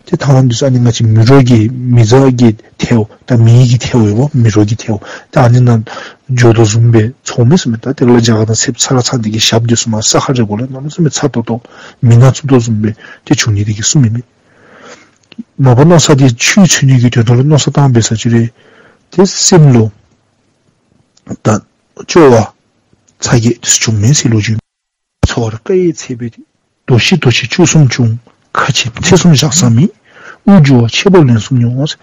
ཏེ་ཐང་འདི་ཚུ་ཨ་ནི་ང་བཅས་མི་རོ་གི་མི་ཚ་གི་ཐལཝ་ད་མི་གི་ཐལཝ་ཡོདཔ་མི་རོ་གི་ཐལཝ་ད་ཨ་ནི་ནང་འགྱོ་དོ་བཟུམ་སྦེ་ཚོརཝ་མས་གསུངས་མས། ད་དེ་ལས་རྒྱ་གར་ནང་ཚདཔ་ཚ་ལ་ཚ་འདི་གི་ཞབས་འདི་ཚུ་མར་ས་ཁར་རེག་དགོ་ལས་གནམ་མེད་ས་མེད་ཚ་ཏོག་ཏོ་མི་ནང་ཚུད་དོ་བཟུམ་སྦེ་ཏེ་བྱུང་ནི་འདི་གིས་གསུངས་མས་མས། མ་པ་མནོ་བསམ་འདི་ཆོས་འཚོལ་ནི་གི་དོན་དག་ལུ་མནོ་བསམ་བཏང་འབད་ས་ཅིག་རུང་ཏེ་སེམས་ལུ་ད་སྐྱོ་བ་ཚ་གྱང་འདི་ཚུ་བྱུངམ་མས་ཟེར་ལོ་རྒྱུས། ཚོར་བ་དཀའ་བའི་ཚད་པས་ཏེ། དོ་ཤལ་དོ་ཤལ་བཅུ་གསུམ་བྱུང་། ཁ་ཆེམས་ཚིག་གསུམ་བཞག་ས་མེད། དབུགས་འགྱུར་བ་ཆད་པ་ལན་གསུམ་མྱོང་།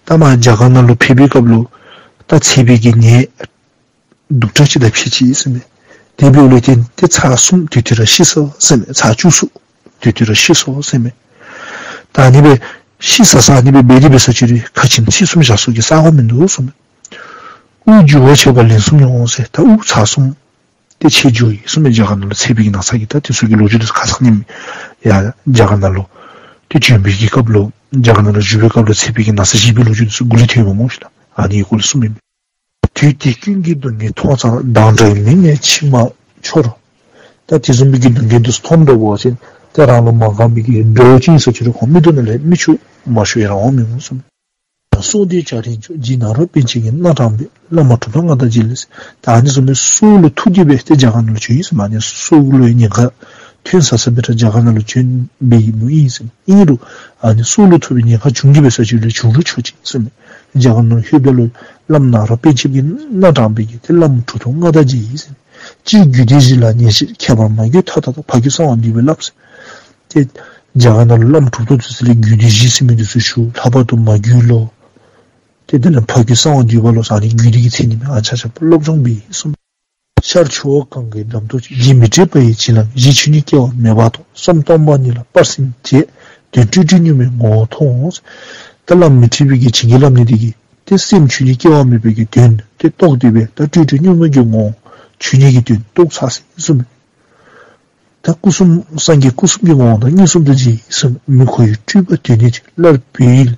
ད་མར་རྒྱ་གར་ནང་ལུ་ཕེབས་པའི་སྐབས་ལུ་ད་ཚད་པའི་གི་ནད་སྡུག་དྲགས་ཅིག་དང་ཕྱད་ཅི་ཟེར་མས། དེ་འབདཝ་ལས་བརྟེན་ཏེ་ཚར་གསུམ་དེ་དུས་ར་ཤི་སོ་ཟེར་མས། ཚར་བཅུ་གསུམ་དེ་དུས་ར་ཤི་སོ་ཟེར་མས། ད་ཨ་ནི་སྦེ་ཤི་ས་ས་ཨ་ནི་སྦེ་འབད་དེ་འབད་ས་ཅིག་རུང་ཁ་ཆེམས་ཚིག་གསུམ་བཞག་ས་གི་ས་གོ་མིན་འདུག་ཟེར་མས། དབུགས་འགྱུར་བ་ཆད་པ་ལན་གསུམ་མྱོང་ཟེར། ད་དབུགས་ཚར་གསུམ་ཏེ་ཆད་འགྱོ་ཡི་ཟེར་མས། རྒྱ་གར་ནང་ལུ་ཚད་པའི་གི་ན་ཚ་གིས། ད་དེ་ཚུ་གི་ལོ་རྒྱུས་འདི་ཚུ་ཁ་ཙ་ཉིནམ་ཡར་རྒྱ་གར་ནང་ལུ་ཏེ་བྱོན་པའི་གི་སྐབས་ལུ་རྒྱ་གར་ནང་ལུ་བཞུགས་པའི་སྐབས་ལུ་ཚད་པའི་གི་ན་ཚ་ཞི་བའི་ལོ་རྒྱུས་འདི་ཚུ་མགུ་ལས་ཐོན་པས་སྨོ་ཤིག། ད་ཨ་ནི་གི་སྐོར་ལས་གསུངམ་མས། དུས་དེ་ཀུན་གྱི་སྡུག་བསྔལ་མཐོང་ཙམ། དང་འདྲ་བའི་མི་ངས་མཆི་མ་འཆོར། ད་དེ་བཟུམ་སྦེ་གི་སྡུག་བསྔལ་འདི་ཚུ་མཐོངམ་ད་འབད་བ་ཅིན་ཏེ་རང་ལུ་མ་དགའ་མི་གི་འདྲོག་ཅི་ཨིན་ས་ཅིག་རུང་ཁོ་མིག་ཏོ་ནང་ལས་མིག་ཆུ་མ་ཤོར་ཡང་རང་འོང་མི་འོང་གསུངས། སྲོག་འདི་བྱ་རིན་ཆོག། རྗེ་ནཱ་རོ་པཎ་ཆེན་གྱི་སྣ་དྲངས་པས། བླ་མ་གྲུབ་ཐོབ་མངའ་བདག་རྗེ་ལ་ཟེར། ད་ཨ་ནི་བཟུམ་སྦེ་སྲོག་ལུ་ཐུག་སྟེ་སྦེ་ཏེ་རྒྱ་གར་ནང་ལུ་བྱོན་ཡི་ཟེར་མས། ཨ་ནི་སྲོག་ལུ་ཡང་ཉེན་ཁ་ཐོན་ས་ས་སྦེ་ར་རྒྱ་གར་ནང་ལུ་བྱོན་པའི་མི་ཨིན་ཟེར། ཨིན་རུང་ཨ་ནི་སྲོག་ལུ་ཐུག་པའི་ཉེན་ཁ་བྱུང་གི་འབད་ས་ཅིག་ལུ་བྱུང་རུང་ཆོག་ཅི་ཟེར་མས། རྒྱ་གར་ནང་ལྷོདཔ་ད་ལུ་བླམ་ནཱ་རོ་པཎ་ཆེན་གྱི་སྣ་དྲངས་པའི་གི་ཏེ་བླམ་གྲུབ་ཐོབ་མངའ་བདག་རྗེ་ཨིན་ཟེར། སྤྱིར་རྒྱུད་སྡེ་བཞི་ལ་ཉེར་ཞིབ། ཁྱད་པར་མ་གྱུར་མཐའ་དག་ལྟར། ཕ་རྒྱུད་གསང་བ་འདུས་པའི་བླམ་ཟེར། ཏེ་རྒྱ་གར་ནང་ལུ་བླམ་གྲུབ་ཐོབ་འདི་ཚུ་ལས་རྒྱུད་སྡེ་བཞི་ཟེར་མི་འདི་ཚུ་ཞུ། ལྷག་པར་དུ་མ་གྱུར་ལོ། ཏེ་དེ་ལས་ཕ་རྒྱུད་གསང་བ་འདུས་པ་ལོ་ཟེར་ཨ་ནི་རྒྱུད་སྡེ་གི་མཚན་ནི་མས། ཨ་ནི་ཆ་ཁྱབ་སློབ་སྦྱོང་འབད་ཡི་གསུངས། ཤར་ཆུ་བོ་གངྒཱའི་འགྲམ་དུ་སྐྱེས། རྗེ་མཻ་ཏྲི་པ་ཡི་བྱིན་རླབས་ཀྱིས། ཆོས་ཉིད་སྐྱེ་བ་མེད་པར་མཐོང་། བསམ་སྟོང་པ་ཉིད་ལ་སྤར་ཟིན་བྱས། དོན་སྤྲོས་བྲལ་གཉུག་མའི་ངོ་བོ་མཐོང་། ད་བླམ་མཻ་ཏྲི་པའི་གི་བྱིན་གྱིས་བརླབས་ནི་འདི་གིས་ཏེ་སེམས་ཆོས་ཉིད་སྐྱེ་བ་མེད་པའི་གི་དོན་ཏེ་རྟོགས་ཏེ་སྦེ་ད་སྤྲོས་བྲལ་གཉུག་མའི་གི་ངོ་བོ་ཆོས་ཉིད་ཀྱི་དོན་རྟོགས་ཚར་ཟིན་གསུངས་མས། ད་སྐུ་གསུམ་སངས་རྒྱས་སྐུ་གསུམ་གྱི་ངོ་བོ་དང་། མངོན་སུམ་དུ་རྗེ་ཡི་གསུངས། མི་ཁོ་བོའི་སྤྲུལ་པ་དོན་གཉེར་ཅན། སླར་བོད་ཡུལ་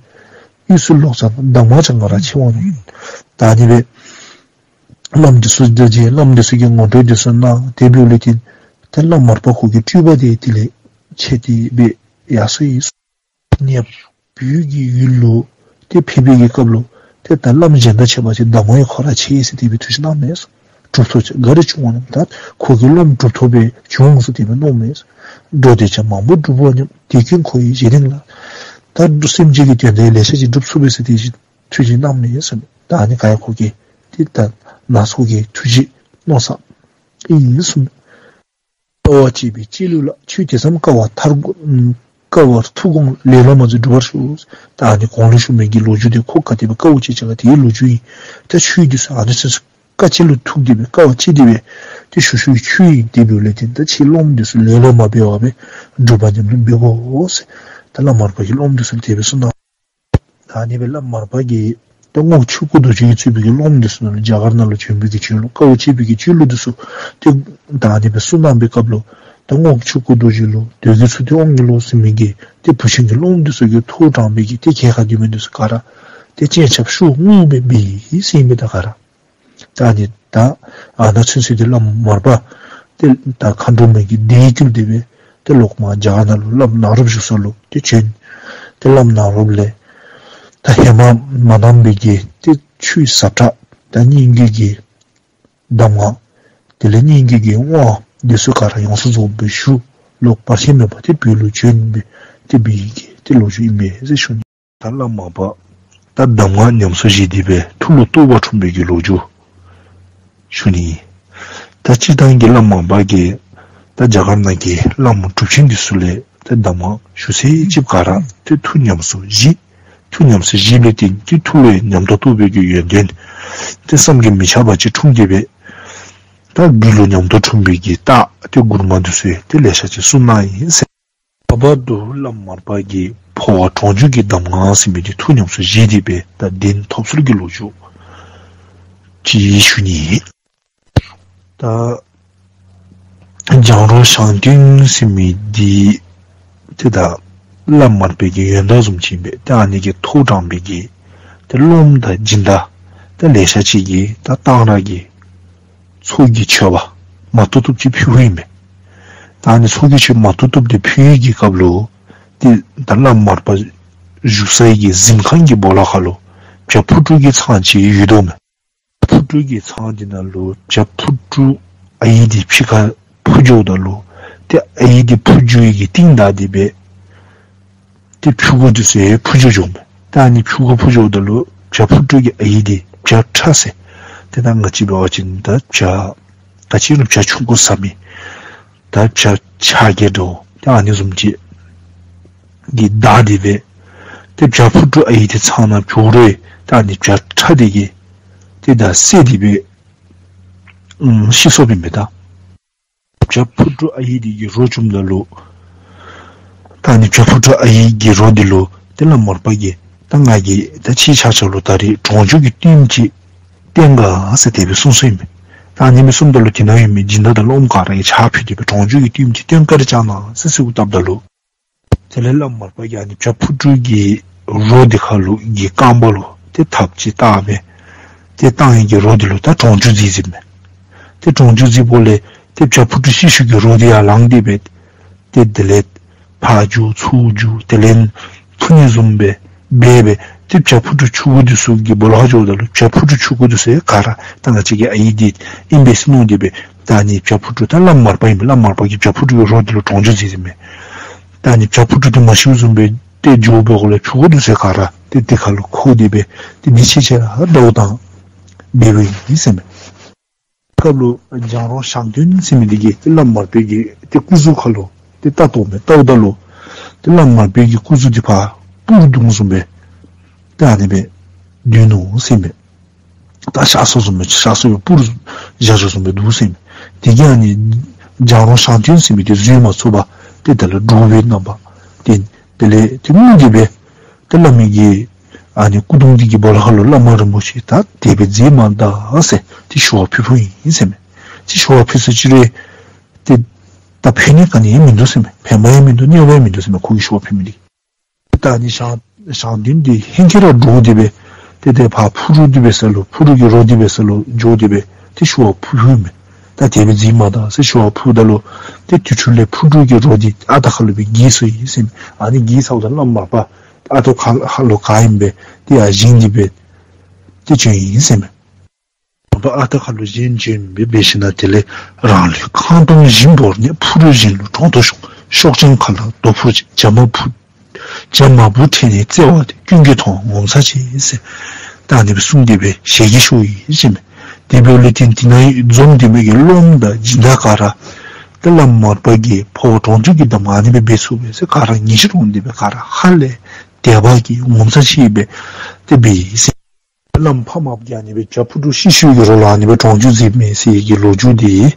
དབུས་སུ་ལོག་ཙམ་ན། གདམས་ངག་ཀྱང་ང་རང་ཆེ་བར་མྱོང་། ད་ཨ་ནི་སྦེ་བླམ་འདི་ཚུ་ད་རྗེ་བླམ་འདི་ཚུ་གིས་ངོ་སྤྲོད་འདི་ཚུ་གནང་། དེ་འབདཝ་ལས་བརྟེན་ཏེ་བླམ་མར་པ་ཁོ་གི་སྤྲུལ་པ་འདི་དེ་ལས་ཆེ་སྟེ་སྦེ་ཡར་སོ་ཡི། ནེ་པཱལ་གྱི་ཡུལ་ལུ་ཏེ་ཕེབས་པའི་གི་སྐབས་ལུ་ཏེ་ད་བླམ་གཞན་དང་ཕྱད་པ་ཅིན་གདམས་ངག་ཡང་ཁོ་ར་ཆེ་ཟེར་དེ་སྦེ་ཐུགས་བཞེད་གནངམ་མས། གྲུབ་ཐོབ་ཅིག་ག་ར་བྱུང་བ་ན་ད་ཁོ་གི་སློབ་མ་གྲུབ་ཐོབ་སྦེ་བྱུང་ཟེར་དེ་སྦེ་མནོཝ་མས། འགྲོ་དོན་ཀྱང་མང་པོ་འགྲུབ་པར་སྙམ། དུས་ཀུན་ཁོ་བོའི་བཞེད་དོན་ལ། ད་སེམས་ཅན་གྱི་དོན་དག་ལེ་ཤ་ཅིག་འགྲུབ་ཚུགས་པས་ཟེར་དེ་བཞིན་ཐུགས་བཞེད་གནངམ་མས་ཟེར། ད་ཨ་ནི་ག་ཡང་ཁོ་གི་ཏེ་ད་ནང་སོ་གི་ཐུགས་བཞེད་མནོ་བསམ་ཨིན་གསུངས། དཀའ་བ་སྤྱད་པའི་སྤྱད་ལུགས་ལ། ཆོས་དེ་ཙམ་དཀའ་བ་མཐར་དཀའ་བར་ཐུགས་དགོངས། ལེ་ལོ་མ་མཛད་སྒྲུབ་པར་ཞུ། ད་ཨ་ནི་གོང་ལུ་ཞུ་མི་གི་ལོ་རྒྱུས་འདི་ཁོ་ག་དེ་སྦེ་དཀའཝ་སྤྱད་ཅི་ག་དེའི་ལོ་རྒྱུས་ཨིན། ད་ཆོས་འདི་ཚུ་ཨ་ནི་ཚུ་དཀའ་སྤྱད་ལུ་ཐུག་སྟེ་སྦེ་དཀའ་བ་སྤྱད་དེ་སྦེ་ཏེ་ཞུ་ཞུ་བའི་ཆོས་ཨིན། དེ་འབདཝ་ལས་བརྟེན་ད་ཁྱེད་སློབ་མ་འདི་ཚུ་ལེ་ལོ་མ་འབད་བར་སྦེ་སྒྲུབ་པ་ཉམས་ལེན་འབད་དགོ་ཟེར་ད་བླམ་མར་པ་གིས་སློབ་མ་འདི་ཚུ་ལུ་དེ་སྦེ་གསུངས་གནང་། ད་ཨ་ནི་སྦེ་བླམ་མར་པ་གིས་ད་རྔོག་ཆོས་སྐུ་རྡོ་རྗེ་གིས་གཙོས་པའི་གི་སློབ་མ་འདི་ཚུ་ནང་ལུ་རྒྱ་གར་ནང་ལུ་བྱོན་པའི་གི་རྒྱུ་ལུ་དཀའཝ་སྤྱད་པའི་གི་རྒྱུ་ལུ་འདི་ཚུ་ཏེ་ད་ཨ་ནི་སྦེ་གསུངས་གནང་པའི་སྐབས་ལུ་ད་རྔོག་ཆོས་སྐུ་རྡོ་རྗེ་ལུ་འདོད་དགུའི་མཚོ་སྟོན་དབང་ངེ་ལོ་ཟེར་མི་གི་ཏེ་བུ་ཆེན་གྱི་སློབ་མ་འདི་ཚུ་གིས་ཐུགས་དྲངས་པའི་གི་ཏེ་གྱལ་ཁར་སྡོད་མི་འདི་ཚུ་ག་ར་ཏེ་སྤྱན་ཆབ་ཤོར་ངུ་སྦེ་འབད་ཡི་ཟེར་ཨིན་པས། ད་ག་ར་ད་ཨ་ནི་ད་ཨ་ནཱ་ཚུན་ཚོད་འདི་བླམ་མར་པ་ཏེ་ད་མཁའ་འགྲོ་མའི་གི་སྡེ་བརྒྱུད་དེ་སྦེ་ ཏེ་ལོག་མར་རྒྱ་གར་ནང་ལུ་བླམ་ནཱ་རོཔ་བཞུགས་ས་ལུ་ཏེ་བྱོན། ཏེ་བླམ་ནཱ་རོཔ་ལས་ད་ཧེ་མ་མ་གནང་པའི་གི་ཏེ་ཆོས་ཟབ་དྲགས་ད་སྙན་བརྒྱུད་ཀྱི་གདམས་ངག་དེ་ལས་སྙན་བརྒྱུད་ཀྱི་དབང་འདི་ཚུ་ག་ར་ཡོངས་སུ་རྫོགས་པའི་ཤུལ་ལུ་བར་ཆད་མེད་པར་ཏེ་བོད་ལུ་བྱོན་པའི་ཏེ་བོད་ཡུལ་གྱི་ཏེ་ལོ་རྒྱུས་ཨིན་པས་ཟེར་ཞུ་ནི། ད་བླམ་མར་པ་ད་གདམས་ངག་ཉམས་གསོ་བཞེས་ཏེ་སྦེ་ཐུགས་ལུ་རྟོགས་པ་འཁྲུངས་པའི་གི་ལོ་རྒྱུས་ཞུ་ནི་ཨིན། ད་སྤྱིར་བཏང་གི་བླམ་མར་པ་གིས་ད་རྒྱ་གར་ནང་གི་བླམ་གྲུབ་ཆེན་འདི་ཚུ་ལས་ད་གདམས་ངག་ཞུ་ཚད་ཅིག་ག་ར་ཏེ་ཐུགས་ཉམས་གསོ་བཞེས། ཐུགས་ཉམས་གསོ་བཞེས་པའི་སྟེང་གི་ཐུགས་ལུ་ཉམས་རྟོགས་རྟོགས་པའི་གི་ཡོན་ཏན་ཏེ་བསམ་གྱིས་མི་ཁྱབ་པ་ཅིག་འཁྲུངས་ཏེ་སྦེ་ད་རྒྱུད་ལུ་ཉམས་རྟོགས་འཁྲུངས་པའི་གི་རྟགས་ཏེ་མགུར་མ་འདི་ཚུ་ཡང་ཏེ་ལེ་ཤ་ཅིག་གསུངས་གནང་ཡི་ཟེར། ལྷག་པར་དུ་བླམ་མར་པ་གིས་འཕོ་བ་གྲོང་འཇུག་གི་གདམས་ངག་ཟེར་མི་འདི་ཐུགས་ཉམས་སུ་བཞེས་ཏེ་སྦེ་ད་གདེང་ཐོབ་ཚུལ་གྱི་ལོ་རྒྱུས་ཅིག་ཞུ་ནི་ཨིན། ད་རྒྱང་རོང་ཞང་སྟོན་ཟེར་མི་འདི་ཏེ་ད་བླམ་མར་པའི་གི་ཡོན་བདག་བཟུམ་ཅིག་ཨིན་པས། ཏེ་ཨ་ནི་གིས་ཐོག་དྲངས་པའི་གི་ཏེ་སློབམ་དང་སྦྱིན་བདག་ད་ལེ་ཤ་ཅིག་གིས་ད་གཏང་རག་གི་ཚོགས་ཀྱི་མཆོད་པ་མ་ཐུབ་ཐུབ་ཅིག་ཕུལཝ་ཨིན་པས། ད་ཨ་ནི་ཚོགས་ཀྱི་མཆོད་པ་མ་ཐུབ་ཐུབ་འདི་ཕུལ་བའི་གི་སྐབས་ལུ་ཏེ་ད་བླམ་མར་པ་བཞུགས་སའི་གི་གཟིམ་ཁང་གི་སྦོ་ལོགས་ཁར་ལུ་བྱ་ཕུར་དཀྲུག་གི་ཚང་ཅིག་ཡོད་དོ་མས། ཕུར་དཀྲུག་གི་ཚང་འདི་ནང་ལུ་བྱ་ཕུར་དཀྲུག་ཨའི་འདི་ཕྱི་ཁར་འཕུར་འགྱོཝ་ད་ལུ་ཏེ་ཨའི་འདི་འཕུར་འགྱོ་བའི་གི་རྟིང་བདའ་སྟེ་སྦེ་ཏེ་ཕྱུ་གུ་འདི་ཚུ་འཕུར་འགྱོ་འགྱོཝ་མས། ད་ཨ་ནི་ཕྱུ་གུ་འཕུར་འགྱོཝ་ད་ལུ་བྱ་ཕུར་དཀྲུག་གི་ཨའི་འདི་བྱ་ཁྲ་ཟེར། ཏེ་ད་ང་བཅས་འབད་བ་ཅིན་ད་བྱ་ག་ཅི་ལོ་བྱ་ཆུང་ཀུ་ཟ་མི་ད་བྱ་ཆ་གེ་འདྲཝ་ད་ཨ་ནི་བཟུམ་ཅིག་གིས་བདའ་སྟེ་སྦེ་ཏེ་བྱ་ཕུར་དཀྲུག་ཨའི་འདི་ཚང་ནང་འགྱོ་རུང་ད་ཨ་ནི་བྱ་ཁྲ་འདི་གིས་ཏེ་ད་བསད་དེ་སྦེ་ཨམ་ཤི་སོཔ་ཨིན་པས། ད་བྱ་ཕུར་དཀྲུག་ཨའི་འདི་གིས་རོ་བཅུགཔ་ད་ལུ་ད་ཨ་ནི་བྱ་ཕུར་དཀྲུག་ཨའི་གི་རོ་འདི་ལུ་ཏེ་བླམ་མར་པ་གིས་ད་ང་གིས་ད་ཁྱེད་ཆ་ཁྱབ་ལུ་ད་རིས་གྲོང་འཇུག་གི་བསྟུནམ་ཅིག་བསྟན་ག་ཟེར་དེ་སྦེ་གསུངས་གསུངསམ་ཨིན་པས། ད་ཨ་ནི་སྦེ་གསུངམ་ད་ལུ་དེ་ནང་ཡོད་མི་སྦྱིན་བདག་དང་སློབམ་ག་ར་གིས་ཕྱག་ཕུལ་ཏེ་སྦེ་གྲོང་འཇུག་གི་བསྟུནམ་ཅིག་བསྟན་ག་ར་བཅར་གནང་ཟེར་གསོལཝ་བཏབ་ད་ལུ་དེ་ལས་བླམ་མར་པ་གིས་ཨ་ནི་བྱ་ཕུར་དཀྲུག་གི་རོ་འདི་ཁར་ལུ་གི་རྐང་པ་ལུ་ཏེ་ཐགཔ་ཅིག་བཏགས་སྦེ་ཏེ་བཏང་ཡི་གི་རོ་འདི་ལུ་ད་གྲོང་འཇུག་མཛད་མཛདཔ་མས། ཏེ་གྲོང་འཇུག་མཛདཔ་ལས་ཏེ་བྱ་ཕུར་དཀྲུག་ཤི་ཤི་གི་རོ་འདི་ཡར་ལངས་ཏེ་སྦེ་ཏེ་དེ་ལས་ཕར་རྒྱུག་ཚུར་རྒྱུག་དེ་ལས་འཐུ་ནི་བཟུམ་སྦེ་འབད་སྦེ་ཏེ་བྱ་ཕུར་དཀྲུག་ཆུང་ཀུ་འདི་ཚུ་གི་སྦོ་ལོགས་ཁར་འགྱོཝ་ད་ལུ་བྱ་ཕུར་དཀྲུག་ཆུང་ཀུ་འདི་ཚུ་ག་ར་ད་ང་བཅས་ཀྱི་ཨའི་འདི་ཨིན་པས་ཟེར་མནོ་སྟེ་སྦེ་ད་ཨ་ནི་བྱ་ཕུར་དཀྲུག་ད་བླམ་མར་པ་ཨིན་པས། བླམ་མར་པ་གིས་བྱ་ཕུར་དཀྲུག་གི་རོ་འདི་ལུ་གྲོང་འཇུག་མཛད་མཛདཔ་མས། ད་ཨ་ནི་བྱ་ཕུར་དཀྲུག་འདི་མ་ཤིཝ་བཟུམ་སྦེ་ཏེ་འགྱོ་བའི་སྒང་ལས་ཕྲུ་གུ་འདི་ཚུ་ག་ར་ཏེ་དེ་ཁར་ལུ་འཁོར་ཏེ་སྦེ་ཏེ་མི་ཆེ་ཆེ་ར་འདྲཝ་དང་འབད་འབདཝ་ཨིན་ཟེར་མས། སྐབས་ལུ་རྒྱང་རོང་ཞང་སྟོན་ཟེར་མི་འདི་གིས་ཏེ་བླམ་མར་པའི་གི་ཏེ་སྐུ་གཟུགས་ཁར་ལུ་ཏེ་བལྟ་དོ་མས། བལྟཝ་ད་ལུ་ཏེ་བླམ་མར་པའི་གི་སྐུ་གཟུགས་འདི་ཕར་སྤུར་བརྡུངམ་བཟུམ་སྦེ་ཏེ་ཨ་ནི་སྦེ་སྡོད་ནུག་ཟེར་མས། ད་གཤགས་སོཔ་བཟུམ་སྦེ་གཤགས་སོཔ་སྦེ་སྤུར་བཞག་བཞགཔ་བཟུམ་སྦེ་འདུག་ཟེར་མས། དེ་གིས་ཨ་ནི་རྒྱང་རོང་ཞང་སྟོན་ཟེར་མི་འདི་བཟོད་མ་ཚུགས་པར་ཏེ་དེ་ལས་འདྲོག་པའི་རྣམ་པ་ཏེ་དེ་ལས་ཏེ་ངུ་སྟེ་སྦེ་ཏེ་བླ་མའི་གི་ཨ་ནི་སྐུ་གདུང་འདི་གི་སྦོ་ལོགས་ཁར་ལུ་བླ་མ་རིན་པོ་ཆེ་ད་དེ་སྦེ་མཛད་མ་ད་ཟེར་ཏེ་ཞུ་བ་ཕུལ་ཕུལཝ་ཨིན་ཟེར་མས། ཏེ་ཞུ་བ་ཕུལ་ཚར་ཅི་རུང་ཏེ་ད་ཕན་ནི་ག་ནི་ཡང་མིན་འདུག་ཟེར་མས། ཕན་པ་ཡང་མིན་འདུག་གནོད་པ་ཡང་མིན་འདུག་ཟེར་མས། ཁོ་གིས་ཞུ་བ་ཕུལ་མི་འདི། ད་ཨ་ནི་ཞང་ཞང་སྟོན་འདི་ཧེང་སྐལ་ར་འདྲོག་སྟེ་སྦེ་ཏེ་ཏེ་ཕར་ཕུ་རུ་འདི་འབད་ས་ལུ་ཕུ་རུ་གི་རོ་འདི་འབད་ས་ལུ་འགྱོ་སྟེ་སྦེ་ཏེ་ཞུ་བ་ཕུལ་ཕུལཝ་མས། ད་དེ་སྦེ་མཛད་མ་ད་ཟེར་ཞུ་བ་ཕུལཝ་ད་ལུ་ཏེ་དེ་འཕྲོ་ལས་ཕུ་རུ་གི་རོ་འདི་ཨ་རྟག་ཁར་ལུ་སྦེ་འགྱེལ་སོ་ཡི་ཟེར་མས། ཨ་ནི་འགྱེལ་ཚརཝ་ད་བླམ་མར་པ་ཨ་རྟག་ཁར་ལུ་ག་ཨིནམ་སྦེ་ཏེ་ཡར་བཞེངས་ཏེ་སྦེ་ཏེ་བྱོན་ཡི་ཟེར་མས། མར་པ་ཨ་རྟག་ཁར་ལུ་བཞེངས་བྱོན་སྦེ་འབད་ཞིནམ་དེ་ལས་རང་ལུས་ཁང་སྟོང་བཞིན་བོར་ནས་ཕུ་རུ་བཞིན་ལུས་གྲོང་དུ་ཤོག། ཤོག་ཅན་ཁ་ལ་རྡོ་ཕུར་ཅིག། བྱ་མ་བུ་བྱ་མ་བུ་ཁྲིད་ནས་བརྩེ་བ་དེ། ཀུན་གྱིས་མཐོང་ངོ་མཚར་ཆེ་ཟེར། ད་ཨ་ནི་སྦེ་གསུངས་ཏེ་སྦེ་ཞལ་གྱིས་ཞུ་ཡི་ཟེར་མས། དེ་འབདཝ་ལས་ཏེ་དེ་ནང་འཛོམས་ཏེ་མི་གི་སློབམ་དང་སྦྱིན་བདག་ག་ར་ཏེ་བླམ་མར་པ་གིས་འཕོ་བ་གྲོང་འཇུག་གི་གདམས་ངག་ཨ་ནི་སྦེ་འབད་ཚུགས་པས་ཟེར་ག་ར་ངེས་ཤེས་འདྲོངས་ཏེ་སྦེ་ག་ར་ཧ་ལས་དད་པ་གིས་ངོ་མཚར་ཆེ་སྦེ་ཏེ་འབད་ཡི་ཟེར། བླམ་ཕ་མ་གིས་ཨ་ནི་སྦེ་བྱ་ཕུར་དཀྲུག་ཤི་ཤི་གི་རོ་ལུ་ཨ་ནི་སྦེ་གྲོང་འཇུག་མཛདཔ་མས་ཟེར་གྱི་ལོ་རྒྱུས་འདི་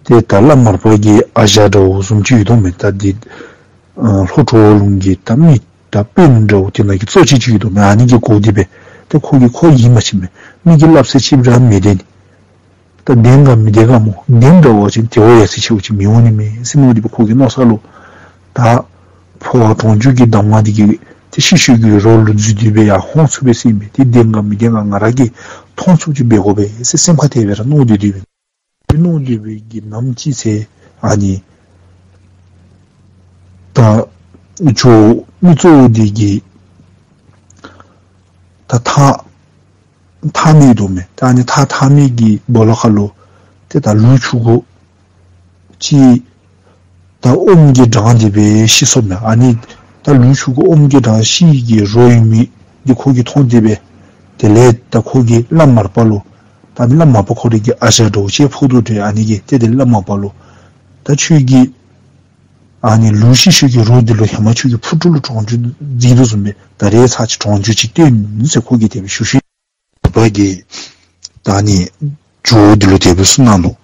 ཏེ་ད་བླམ་མར་པ་གི་ཨ་ཞང་འདྲཝ་བཟུམ་ཅིག་ཡོད་དོ་མས། ད་འདི་ཨ་ལྷོ་གྲོ་བོ་ལུང་གི་ད་མི་ད་དཔོན་འདྲཝ་དེ་ནང་གི་གཙོ་ཆེ་ཅིག་ཡོད་དོ་མས། ཨ་ནི་གིས་གོ་སྟེ་སྦེ་ཏེ་ཁོ་གིས་ཁོ་ཡིད་མ་ཆེས་མས། མི་གིས་སླབ་ས་ཅིག་ར་མི་བདེན། ད་བདེན་ག་མི་བདེན་ག་སྨོ། བདེན་འདྲ་བ་ཅིན་དེ་བ་ཡ་མཚན་ཆེཝ་ཅིག་མི་འོང་ནི་མས་ཟེར་མནོ་སྟེ་སྦེ་ཁོ་གི་མནོ་ས་ལུ་ད་འཕོ་བ་གྲོང་འཇུག་གི་གདམས་ངག་འདི་གིས་ཏེ་ཤི་ཤི་གི་རོ་ལུ་འཛུལ་ཏེ་སྦེ་ཡར་འོང་ཚུགས་པས་ཟེར་མས། ཏེ་བདེན་ག་མི་བདེན་ག་ང་ར་གིས་མཐོང་ཚུགསཔ་ཅིག་འབད་དགོ་པས་ཟེར་སེམས་ཁར་དེ་སྦེ་ར་མནོ་སྟེ་སྡོདཔ་ཨིན། མནོ་སྟེ་སྦེ་གི་ནམ་ཅིག་ཚེ་ཨ་ནི་ ད་ཇོ་མི་གཙོ་བོ་འདི་གིས་ད་ཐགས་ཐགས་མེད་དོ་མས། ད་ཨ་ནི་ཐགས་ཐགས་མེད་ཀྱི་སྦོ་ལོགས་ཁ་ལུ་ཏེ་ད་ལུག་ཕྱུག་གུ་ཅིག་ད་ཨོམ་གྱིས་འགྲངས་ཏེ་སྦེ་ཤི་སོང་མས། ཨ་ནི་ད་ལུག་ཕྱུག་གུ་ཨོམ་གྱིས་འགྲངས་ཤི་ནི་གི་རོ་ཡོད་མི་འདི་ཁོ་གིས་མཐོང་སྟེ་སྦེ་དེ་ལས་ད་ཁོ་གིས་བླམ་མར་པ་ལུ་ད་ཨ་ནི་བླམ་མར་པ་ཁོ་རའི་གི་ཨ་ཞང་འདྲཝ་ཅིག་ཕོག་དོ་འདྲས། ཨ་ནི་གིས་ཏེ་དེ་ལས་བླམ་མར་པ་ལུ་ད་ཁྱོད་ཀྱིས་ཨ་ནི་ལུག་ཤི་ཤོས་ཀྱི་རོ་འདི་ལུ་ཧེ་མ་ཁྱོད་ཀྱིས་ཕུ་དཀྲུག་ལུ་གྲོང་ཆོག་མཛད་དོ་བཟུམ་སྦེ་ད་རེས་ཚར་གཅིག་གྲོང་ཆོག་ཅིག་སྟོན་ཟེར་ཁོ་གིས་དེ་སྦེ་ཞུ་ཞུ། མར་པ་གིས་ད་ཨ་ནི་ཇོ་བོ་འདི་ལུ་དེ་སྦེ་གསུངས་གནང་ནུག།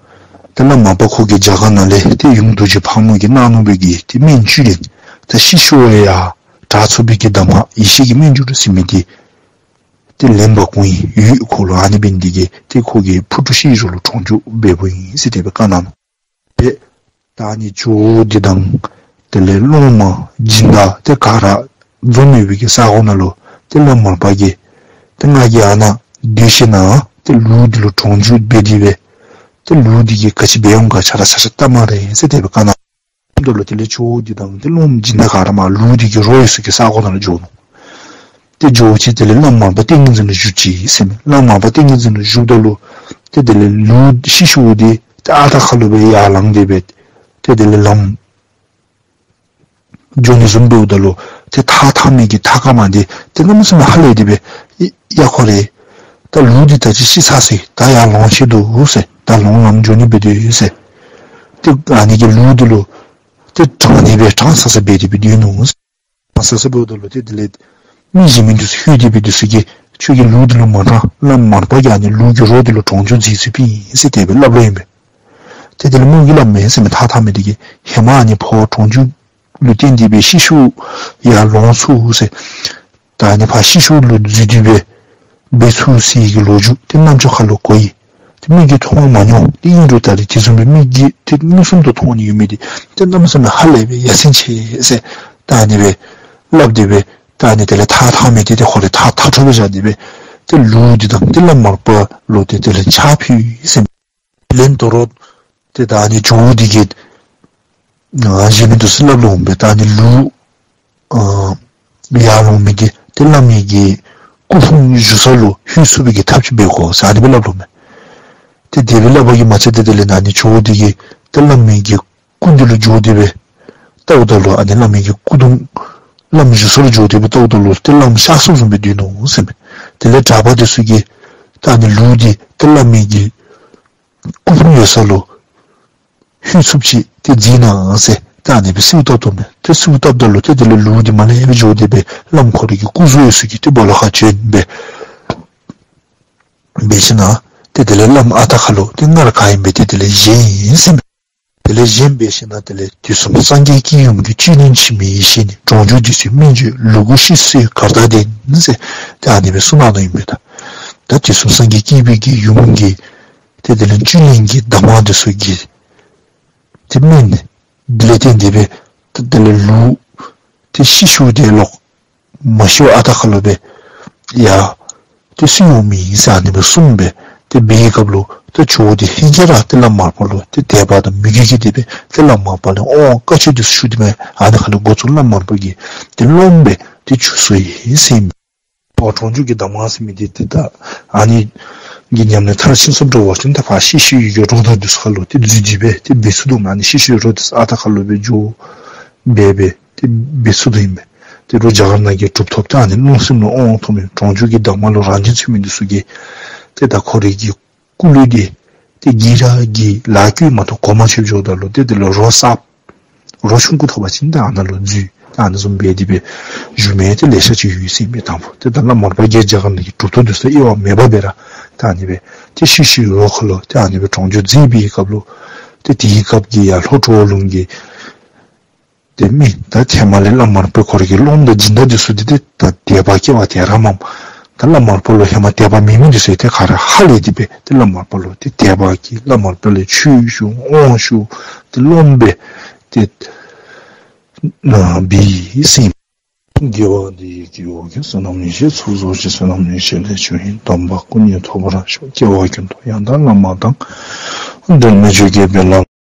ཏེ་བླམ་མར་པ་ཁོ་གིས་རྒྱ་གར་ནང་ལས་ཏེ་ཡུམ་རྡོ་རྗེ་ཕག་མོ་གིས་གནང་ནུག་པའི་གི་ཏེ་སྨན་བཅུད་ལེན། ད་ཤི་ཤོར་བ་ཡང་དྲག་ཚུགས་པའི་གི་གདམས་ངག་ཡེ་ཤེས་ཀྱི་སྨན་བཅུད་ཟེར་མི་འདི་ཏེ་ལེན་པར་དགོངས་ཡི། ཡུལ་ཁོ་ལུ་ཨ་ནི་འབད་ནི་འདི་གིས་ཏེ་ཁོ་གིས་ཕུ་དཀྲུག་ཤི་ཤོར་ལུ་གྲོང་ཆོག་འབདཝ་ཨིན་ཟེར་དེ་སྦེ་བཀའ་གནང་ནུག། ཏེ་ད་ཨ་ནི་ཇོ་བོ་འདི་དང་དེ་ལས་སློབ་མ་སྦྱིན་བདག་ཏེ་ག་ར་འཛོམས་ཡོད་པའི་གི་ས་གོ་ནང་ལུ་ཏེ་བླམ་མར་པ་གིས་ཏེ་ང་གིས་ཨ་ནཱ་སྡོད་ཞིནམ་ཏེ་ལུག་འདི་ལུ་གྲོང་ཆོག་འབད་དེ་སྦེ་ཏེ་ལུག་འདི་གིས་ག་ཅི་འབད་འོང་ག་ཆ་ར་ཆ་ར་བལྟ་སྨ་རེ་ཟེར་དེ་སྦེ་བཀའ་གནང་། ད་ལུ་དེ་ལས་ཇོ་བོ་འདི་དང་ཏེ་སློབ་མ་སྦྱིན་བདག་ག་ར་མར་ལུག་འདི་གི་རོ་ཡོད་ས་གི་ས་གོ་ནང་ལུ་འགྱོ་ནུག། ཏེ་འགྱོ་ཞིནམ་དེ་ལས་བླམ་མར་པ་ཏིང་ངེ་འཛིན་ལུ་བཞུགས་ཅི་ཟེར་མས། བླམ་མར་པ་ཏིང་ངེ་འཛིན་ལུ་བཞུགསཔ་ད་ལུ་ཏེ་དེ་ལས་ལུག་ཤི་ཤོར་འདི་ཏེ་ཨ་རྟག་ཁ་ལུ་སྦེ་ཡར་ལངས་ཏེ་སྦེ་ཏེ་དེ་ལས་ལམ་འགྱོ་ནི་བཟུམ་འབདཝ་ད་ལུ་ཏེ་ཐགས་ཐགས་མེད་ཀྱི་ཐགས་དཀར་དམར་འདི་ཏེ་གནམ་མེད་ས་མེད་ཧ་ལས་ཏེ་སྦེ་ཡ་ཁོ་རེ་ད་ལུག་འདི་ད་ཅི་ཤི་ཚར་སོ་ཡི། ད་ཡར་ལོང་ཤེས་འདུག་ཟེར། ད་ལོང་ལམ་འགྱོ་ནི་འབད་དེ་ཟེར། ཏེ་ཨ་ནི་གི་ལུག་འདི་ལུ་ཏེ་དྲང་ནི་སྦེ་དྲང་ས་ས་འབད་དེ་སྦེ་སྡོད་ནུག་ཟེར། དྲང་ས་ས་འབདཝ་ད་ལུ་ཏེ་དེ་ལས་མི་གཞན་མི་འདི་ཚུ་ལྷོད་དེ་སྦེ་འདི་ཚུ་གིས་ཁྱོད་ཀྱིས་ལུག་འདི་ལུ་མ་དྲང་། བླམ་མར་པ་གིས་ཨ་ནི་ལུག་གི་རོ་འདི་ལུ་གྲོང་ཆོག་མཛད་ཚུགས་པའི་ཨིན་ཟེར་དེ་སྦེ་སླབ་སླབ་ཨིན་པས། ཏེ་དེ་ལས་མོ་གིས་སླབ་མས་ཟེར་མས། ཐགས་ཐགས་མེད་འདི་གིས་ཧེ་མ་ཨ་ནི་ཕོ་གྲོང་ཆོག་ལུ་བརྟེན་ཏེ་སྦེ་ཤི་ཤོར་ཡར་ལོང་ཚུགས་ཟེར། ད་ཨ་ནི་ཕར་ཤི་ཤོར་ལུ་འཛུལ་ཏེ་སྦེ་འབད་ཚུགས་ཟེར་གྱི་ལོ་རྒྱུས་ཏེ་རྣམ་ཅོ་ཁ་ལུ་གོ་ཡི། ཏེ་མིག་གིས་མཐོང་མ་མྱོང་། ཏེ་ཨིན་རུང་ད་རེས་དེ་བཟུམ་སྦེ་མིག་གིས་ཏེ་མངོན་སུམ་དུ་མཐོང་ནི་ཡོད་མི་འདི་ཏེ་གནམ་མེད་ས་མེད་ཧ་ལས་པའི་ཡ་མཚན་ཆེ་ཟེར་ད་ཨ་ནི་སྦེ་སླབ་སྟེ་སྦེ་ད་ཨ་ནི་དེ་ལས་ཐགས་ཐགས་མེད་འདི་ཏེ་ཁོ་རའི་ཐགས་ཐགས་འཕྲོ་སྦེ་བཞག་སྟེ་སྦེ་ཏེ་ལུག་འདི་དང་ཏེ་བླམ་མར་པ་ལུ་ཏེ་དེ་ལས་ཕྱག་ཕུལ་ཡི་ཟེར་མས། ལན་དོ་རུང་ཏེ་ད་ཨ་ནི་ཇོ་བོ་འདི་གིས་ཨ་གཞན་མི་འདི་ཚུ་སླབ་ལོང་སྦེ་ད་ཨ་ནི་ལུག་ཨ་ཡར་ལོང་མི་འདི་ཏེ་བླ་མའི་གི་སྐུ་ཕུང་བཞུགས་ས་ལུ་ལྷོད་ཚུགས་པའི་གི་ཐབས་ཅིག་འབད་དགོ་ཟེར་ཨ་ནི་སྦེ་སླབ་ལོང་མས། ཏེ་དེ་སྦེ་སླབ་པ་གིས་མ་ཚད་ཏེ་དེ་ལས་ཨ་ནི་ཇོ་བོ་འདི་གིས་ཏེ་བླ་མའི་གི་སྐུ་མདུན་ལུ་འགྱོ་སྟེ་སྦེ་བལྟཝ་ད་ལུ་ཨ་ནི་བླ་མའི་གི་སྐུ་གདུང་བླམ་བཞུགས་ས་ལུ་འགྱོ་སྟེ་སྦེ་བལྟཝ་ད་ལུ་ཏེ་བླམ་གཤགས་སོཔ་བཟུམ་སྦེ་སྡོད་ནུག་ཟེར་མས། དེ་ལས་གྲྭ་པ་འདི་ཚུ་གིས་ད་ཨ་ནི་ལུག་འདི་ཏེ་བླ་མའི་གི་སྐུ་ཕུང་ཡོད་ས་ལུ་ལྷོད་ཚུགསཔ་ཅིག་ཏེ་མཛད་གནང་ཟེར་ད་ཨ་ནི་སྦེ་གསོལཝ་བཏབ་དོ་མས། ཏེ་གསོལཝ་བཏབ་ད་ལུ་ཏེ་དེ་ལས་ལུག་འདི་མར་ལས་ཡར་སྦེ་འགྱོ་སྟེ་སྦེ་བླམ་ཁོ་རའི་གི་སྐུ་གཟུགས་ཡོད་ས་གི་ཏེ་སྦོ་ལོགས་ཁར་བྱོན་སྦེ་འབད་ཞིནམ་ཏེ་དེ་ལས་བླམ་ཨ་རྟག་ཁ་ལུ་ཏེ་སྔར་ག་ཨིནམ་སྦེ་ཏེ་དེ་ལས་བཞེངས་ཡི་ཟེར་མས། དེ་ལས་བཞེངས་འབད་ཞིནམ་དེ་ལས་དུས་གསུམ་སངས་རྒྱས་ཀྱི་ཡུམ་གྱི་བཅུད་ལེན་འཆི་མེད་ཡེ་ཤེས་ནི། གྲོང་ཆོག་འདི་ཚུའི་སྨན་བཅོས་ལུ་གུ་ཤི་སོས་གར་དག་ལྡན་ཟེར་ཏེ་ཨ་ནི་སྦེ་གསུངས་གནང་ནུག་ཨིན་པས། ད་ད་དུས་གསུམ་སངས་རྒྱས་ཀྱི་བུ་གི་ཡུམ་གྱི་ཏེ་དེ་ལས་བཅུད་ལེན་གྱི་གདམས་ངག་འདི་ཚུ་གི་ཏེ་སྨན་ནི་དེ་ལས་བརྟེན་ཏེ་སྦེ་ཏེ་དེ་ལས་ལུག་ཏེ་ཤི་ཤོར་དེ་ལོག་མ་ཤིཝ་ཨ་རྟག་ཁ་ལུ་སྦེ་ཡ་ཏེ་གསོ་འོང་མི་ཨིན་ཟེར་ཨ་ནི་སྦེ་གསུངས་སྦེ་ཏེ་འབད་བའི་སྐབས་ལུ་ཏེ་ཇོ་བོ་འདི་ཧེང་སྐལ་ར་ཏེ་བླམ་མར་པ་ལུ་ཏེ་དད་པ་དང་མོས་གུས་ཀྱིས་ཏེ་སྦེ་ཏེ་བླམ་མར་པ་ལས་དབང་བཀའ་ཆོས་འདི་ཚུ་ཞུ་སྟེ་མས། ཨ་ནི་ཁ་ལས་འགོ་བཙུགས་བླམ་མར་པ་གི་ཏེ་སློབ་མ་སྦེ་ཏེ་གྱུར་སོ་ཡི་ཟེར་ཨིན་མས། ཨོ་གྲོང་ཆོག་གི་གདམས་ངག་ཟེར་མི་འདི་ཏེ་ད་ཨ་ནི་གི་ཉམས་ལེན་མཐར་ཕྱིན་སོངམ་འདྲཝ་ཅིན་ད་ཕར་ཤི་ཤི་ཡི་གི་རོ་དང་འདི་ཚུ་ཁ་ལུ་ཏེ་འཛུལ་ཏེ་སྦེ་ཏེ་འབད་ཚུགས་དོ་མས། ཨ་ནི་ཤི་ཤི་ཡི་རོ་འདི་ཚུ་ཨ་རྟག་ཁ་ལུ་སྦེ་འགྱོ་སྦེ་སྦེ་ཏེ་འབད་ཚུགས་དོ་ཨིན་མས། ཏེ་རོགས་རྒྱ་གར་ནང་གི་གྲུབ་ཐོབ་ད་ཨ་ནི་རླུང་སེམས་ལུ་དབང་ཐོབ་མི་གྲོང་ཆོག་གི་གདམས་ངག་ལུ་རང་དབྱིངས་ཚུད་མི་འདི་ཚུ་གིས་ཏེ་ད་ཁོ་རའི་གི་སྐུ་ལུས་འདི་ཏེ་གི་ར་གི་ལ་བཀོད་མ་གཏོགས་གོ་མ་ཆོདཔ་འགྱོཝ་ད་ལུ་ཏེ་དེ་ལུ་རོ་གསརཔ་རོ་ཆུང་ཀུ་ཐོབ་པ་ཅིན་ད་ཨ་ནཱ་ལུ་འཛུལ་ད་ཨ་ནི་བཟུམ་སྦེ་དེ་སྦེ་བཞུགས་མི་ཏེ་ལེ་ཤ་ཅིག་ཡོད་ཟེར་ཨིན་པས། དང་པོ་ཏེ་ད་བླམ་མར་པ་གིས་རྒྱ་གར་ནང་གི་གྲུབ་ཐོབ་འདི་ཚུ་དབྱེ་བ་མེདཔ་སྦེ་ར་ད་ཨ་ནི་སྦེ་ཏེ་ཤི་ཤི་ཡི་རོ་ཁ་ལུ་ཏེ་ཨ་ནི་སྦེ་གྲོང་ཆོག་མཛད་པའི་སྐབས་ལུ་ཏེ་དེའི་སྐབས་ཀྱི་ཡར་ལྷོ་གྲོ་བོ་ལུང་གི་ཏེ་མི་ད་ཧེ་མ་ལས་བླམ་མར་པ་ཁོ་རའི་གི་སློབ་མ་དང་སྦྱིན་བདག་འདི་ཚུ་འདི་ཏེ་ད་དད་པ་སྐྱེ་བ་དེ་ར་མས། ད་བླམ་མར་པ་ལུ་ཧེ་མ་དད་པ་མེད་མི་འདི་ཚུ་ཏེ་ག་ར་ཧ་ལས་ཏེ་སྦེ་ཏེ་བླམ་མར་པ་ལུ་ཏེ་དད་པ་གིས་བླམ་མར་པ་ལས་ཆོས་ཞུ་དབང་ཞུ་ཏེ་སློབ་མ་སྦེ་ཏེ་ཨ་འབད་ཡི་ཟེར་ཨིན། དགེ་བ་འདི་ཡིས་སྐྱེ་བོ་ཀུན། བསོད་ནམས་ཡེ་ཤེས་ཚོགས་རྫོགས་ཤིང་། བསོད་ནམས་ཡེ་ཤེས་ལས་བྱུང་བའི་དམ་པ་སྐུ་གཉིས་ཐོབ་པར་ཤོག། སྐྱེ་བ་ཀུན་ཏུ་ཡང་དག་བླ་མ་དང་། འབྲལ་མེད་ཆོས་ཀྱི་དཔལ་ལ།